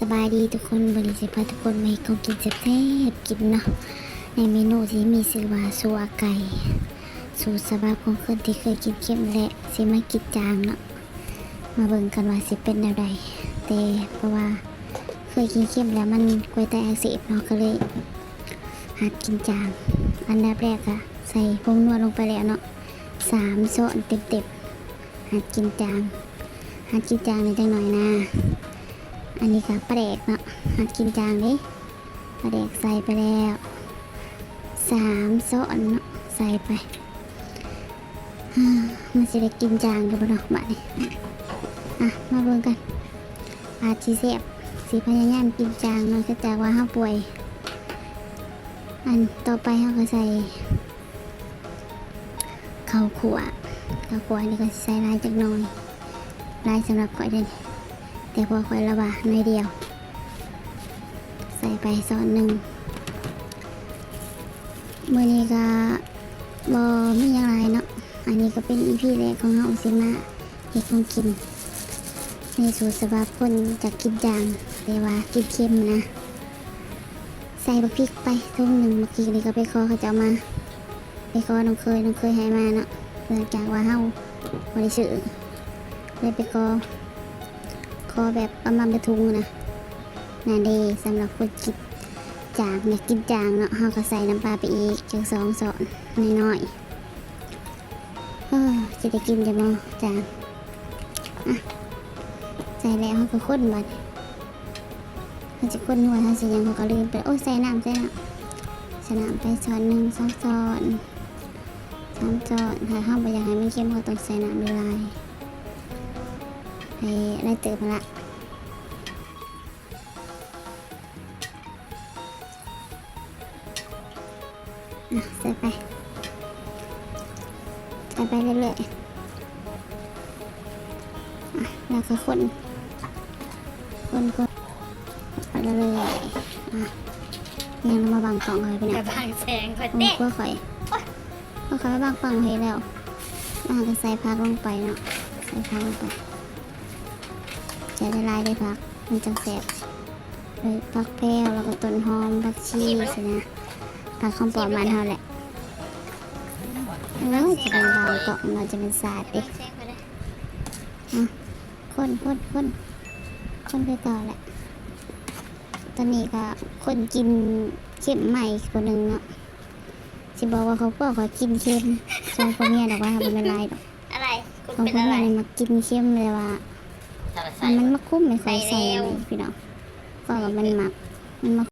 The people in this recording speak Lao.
ສະບາຍດີທຸກຄົນ, ມື້ນີ້ຊິພາທຸກຄົນມາເຮັດຂອງກິນແຊບໆກິນເນາະ ໃນເມນູທີ່ມີຊື່ວ່າ ຊູອາໄກ່ ສູດສຳລັບຂອງຄົນທີ່ເຄີຍກິນເຄັມ ແລະ ຊິມາກິນຈາງເນາະ. ມາເບິ່ງກັນວ່າຊິເປັນແນວໃດ, ແຕ່ເພາະວ່າເຄີຍກິນເຄັມແລ້ວມັນກວຍໄຕອັກເສບເນາະ ກໍເລີຍຫັດກິນຈາງ. ອັນດັບແລກກະໃສ່ຜົງນົວລົງໄປແລ້ວເນາະ ສາມຊ້ອນເຕັມໆ. ຫັດກິນຈາງ ຫັດກິນຈາງແດ່ຈັກໜ້ອຍນາ. ອັນນີ້ກະປາແດກເນາະ ຫັດກິນຈາງເດ້. ປາແດກໃສ່ໄປແລ້ວສາມຊ້ອນເນາະ ໃສ່ໄປ. ມັນຊິໄດ້ກິນຈາງຢູ່ບໍ່ເນາະບາດນີ້? ອ່ະ ມາເບິ່ງກັນ ອາດຊິແຊບ. ຊິພະຍາຍາມກິນຈາງເນາະ ເນື່ອງຈາກວ່າເຮົາປ່ວຍ. ອັນຕໍ່ໄປເຮົາກໍໃສ່ ເຂົ້າຂົ້ວ ເຂົ້າຂົ້ວນີ້ກໍຊິໃສ່ຫຼາຍຈັກໜ້ອຍ ຫຼາຍສຳລັບຂ້ອຍເດ້ ແຕ່ພວກຂ້ອຍລະວ່າໜ້ອຍດຽວ ໃສ່ໄປຊ້ອນໜຶ່ງ. ມື້ນີ້ກໍບໍ່ມີຫຍັງຫຼາຍເນາະ ອັນນີ້ກໍເປັນອີພີແລກຂອງເຮົາທີ່ມາເຮັດຂອງກິນ ໃນສູດສຳລັບຄົນຢາກກິນຈາງ ແຕ່ວ່າກິນເຄັມນະ. ໃສ່ບັກພິກໄປຖົງໜຶ່ງ. ບັກພິກນີ້ກໍໄປຂໍເຂົາເຈົ້າມາ ໄປຂໍນ້ອງເຂີຍ ນ້ອງເຂີຍໃຫ້ມາເນາະ ເນື່ອງຈາກວ່າເຮົາບໍ່ໄດ້ຊື້ ເລີຍໄປຂໍ ຂໍແບບບຳໆໃນຖົງນະ. ນັ້ນເດ້ ສຳລັບຄົນກິນຈາງ ຢາກກິນຈາງເນາະ ເຮົາກໍໃສ່ນ້ຳປາໄປອີກຈັກສອງຊ້ອນນ້ອຍໆ. ເອີ ຊິໄດ້ກິນຢູ່ບໍ່ຈາງ? ອ່ະ ໃສ່ແລ້ວເຮົາກໍຄົນບາດນີ້ ເຮົາຊິຄົນນວດ ເຮົາຊິຫຍັງ ເຮົາກໍລືມໄປ. ໂອ້ຍ ໃສ່ນ້ຳ ໃສ່ນ້ຳ ໃສ່ນ້ຳໄປຊ້ອນໜຶ່ງ ສອງຊ້ອນ ສາມຊ້ອນ. ຖ້າເຮົາບໍ່ຢາກໃຫ້ມັນເຄັມ ເຮົາກໍຕ້ອງໃສ່ນ້ຳຫຼາຍໆ ໄປຫຼາຍເຕີບຫັ້ນລະ. ອ່ະ ໃສ່ໄປ ໃສ່ໄປເລື້ອຍໆ. ອ່ະ ແລ້ວກໍຄົນ ຄົນໆໄປເລື້ອຍໆ. ອ່ະ ຍັງມາບັງກ້ອງເຮົາໄປ ຢ່າບັງແສງຂ້ອຍເດ້ ຄົວຂ້ອຍ ໂອ້ຍ ຂ້ອຍມາບັງກ້ອງເຮົາແລ້ວ. ອ່ະ ກໍໃສ່ຜັກລົງໄປເນາະ ໃສ່ຜັກລົງໄປ ໃສ່ຫຼາຍໆເດ້ ຜັກມັນຈັ່ງແຊບ. ເອີ ຜັກແພ້ວ ແລ້ວກໍຕົ້ນຫອມ ຜັກຊີຊີ້ນະ ຜັກຂອງປ້ອມບ້ານເຮົາແຫຼະ. ໂອ້ຍ ຈະເປັນບາງເກາະເນາະ ຈະເປັນສາດເດ້. ອ່ະ ຄົນໆໆ ຄົນຄືເກົ່າແຫຼະ. ຕອນນີ້ກໍຄົນກິນເຄັມໃໝ່ອີກຜູ້ໜຶ່ງເນາະ. ຊິບອກວ່າຄອບຄົວຂ້ອຍກິນເຄັມ ສອງຜົວເມຍດອກວ່າ ບໍ່ແມ່ນຫຼາຍດອກ. ອະໄລ? ຄອບຄົວແມ່ນີ້ມັກກິນເຄັມ ແຕ່ວ່າ ອັນ ມັນມາຄຸມໃຫ້ຂ້ອຍໃສ່ ໄປແລ້ວ ນີ້ພີ່ນ້ອງ ເພາະວ່າມັນມັກ ມັນມາ